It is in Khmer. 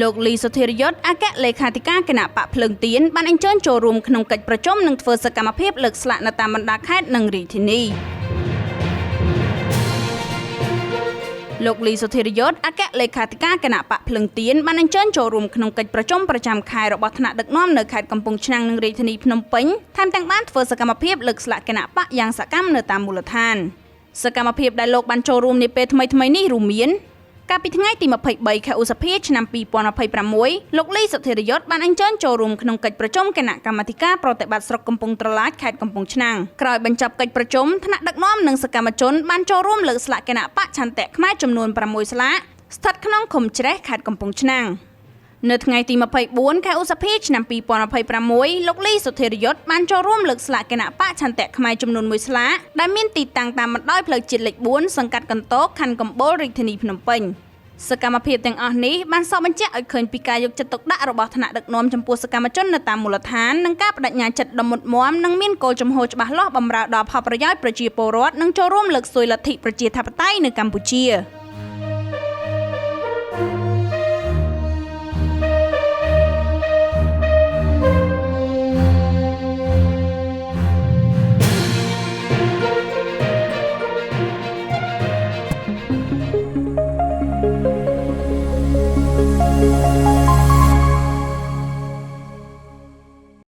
លោកលីសុធិរយុទ្ធអគ្គលេខាធិការគណបក្សភ្លើងទៀនបានអញ្ជើញចូលរួមក្នុងកិច្ចប្រជុំនិងធ្វើសកម្មភាពលើកស្លាកនៅតាមបណ្ដាខេត្តនិងរាជធានី។ លោកលីសុធិរយុទ្ធអគ្គលេខាធិការគណបក្សភ្លឹងទៀនបានអញ្ជើញចូលរួមក្នុងកិច្ចប្រជុំប្រចាំខែរបស់ថ្នាក់ដឹកនាំនៅខេត្តកំពង់ឆ្នាំងនិងរាជធានីភ្នំពេញ ថែមទាំងបានធ្វើសកម្មភាពលើកស្លាកគណបក្សយ៉ាងសកម្មនៅតាមមូលដ្ឋាន។ សកម្មភាពដែលលោកបានចូលរួមនាពេលថ្មីៗនេះរួមមាន កាលពីថ្ងៃទី23ខែឧសភាឆ្នាំ2026 លោកលីសុធិរយុទ្ធបានអញ្ជើញចូលរួមក្នុងកិច្ចប្រជុំគណៈកម្មាធិការប្រតិបត្តិស្រុកកំពង់ត្រឡាចខេត្តកំពង់ឆ្នាំង។ ក្រោយបញ្ចប់កិច្ចប្រជុំ ថ្នាក់ដឹកនាំនិងសកម្មជនបានចូលរួមលើកស្លាកគណបក្សឆន្ទៈខ្មែរចំនួន6ស្លាក ស្ថិតក្នុងឃុំច្រេះខេត្តកំពង់ឆ្នាំង។ នៅថ្ងៃទី24ខែឧសភាឆ្នាំ2026 លោកលីសុធិរយុទ្ធបានចូលរួមលើកស្លាកគណបក្សឆន្ទៈខ្មែរចំនួន1ស្លាក ដែលមានទីតាំងតាមបណ្ដោយផ្លូវជាតិលេខ4 សង្កាត់កន្តោក ខណ្ឌកំបូល រាជធានីភ្នំពេញ។ សកម្មភាពទាំងអស់នេះបានសបញ្ជាក់ឲ្យឃើញពីការយកចិត្តទុកដាក់របស់ថ្នាក់ដឹកនាំចំពោះសកម្មជននៅតាមមូលដ្ឋាន និងការបដិញ្ញាចិត្តដ៏មុតមាំនិងមានគោលជំហរច្បាស់លាស់បម្រើដល់ផលប្រយោជន៍ប្រជាពលរដ្ឋ និងចូលរួមលើកស្ទួយលទ្ធិប្រជាធិបតេយ្យនៅកម្ពុជា។